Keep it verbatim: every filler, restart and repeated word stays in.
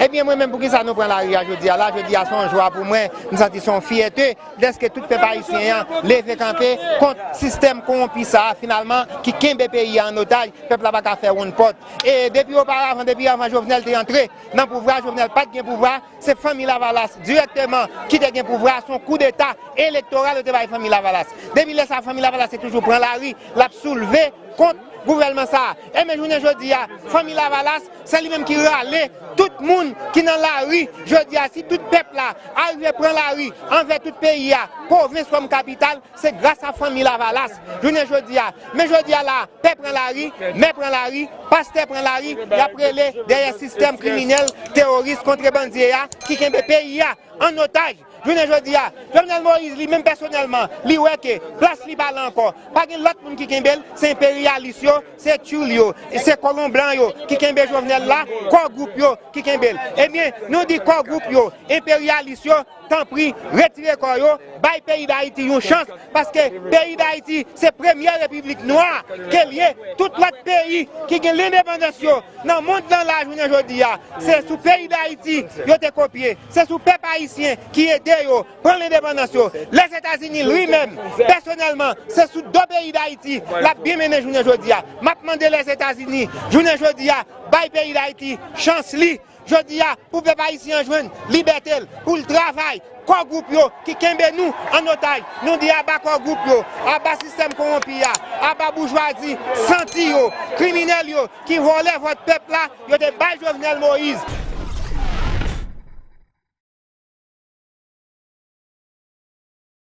Ebyen, mwen menm, poukisa nou pran lari a jodi a la? Jodi a se yon jwa pou mwen, m santi se yon fyète dèske tout pèp ayisyen an leve kanpe kont sistèm kowonpi sa a, finalman, ki kenbe peyi a an otaj. Pèp la pa ka fè woun pòt. E depi oparavan, depi anvan Jovenel te antre nan pouvwa, Jovenel pa t gen pouvwa, se Fanmi Lavalas dirèkteman ki te gen pouvwa, se yon koudeta elektoral yo te bay Fanmi Lavalas. Depi lè sa a, Fanmi Lavalas te toujou pran lari, l ap soulve kont gouvènman sa a. Ebyen, jounen jodi a, Fanmi Lavalas, se li menm ki rale tout moun ki nan lari jodi a. Si tout pèp la arive pran lari anvè tout peyi a, pwovens kòm kapital, se gras a Fanmi Lavalas. Jounen jodi a, men jodi a la, pè pran lari, mè pran lari, pastè pran lari, y ap rele dèyè sistèm kriminèl, teworis, kontrebandye a ki kenbe peyi a an otaj. Jounen jodi a, Jovenel Moïse, li menm pèsonèlman, li wè ke plas li pa la ankò. Pa gen lòt moun ki kenbe l, se enperyalis yo, se tchoul yo, se kolon blan yo ki kenbe Jovenel la, kò gwoup yo ki kenbe l. Ebyen, nou di kò gwoup yo, enperyalis yo, tanpri, retire kò yo, bay peyi Dayiti yon chans, paske peyi Dayiti se premye repiblik nwa ke l ye. Tout lòt peyi ki gen lendepandans yo nan mond lan la jounen jodi a, se sou peyi Dayiti yo te kopye, se sou pèp ayisyen ki ede yo pran lendepandans yo. Lèzetazini, li menm, pèsonèlman, se sou do peyi Dayiti l ap byen mennen jounen jodi a. M ap mande Lèzetazini, jounen jodi a, bay peyi Dayiti chans li. Jodi a, pou pèp ayisyen an jwenn libète l, pou l travay, kò gwoup yo ki kenbe nou an otaj. Nou di aba kò gwoup yo, aba sistèm kowonpi a, aba boujwazi santi yo, kriminèl yo ki vòlè vòt pèp la, yo te bay Jovenel Moïse.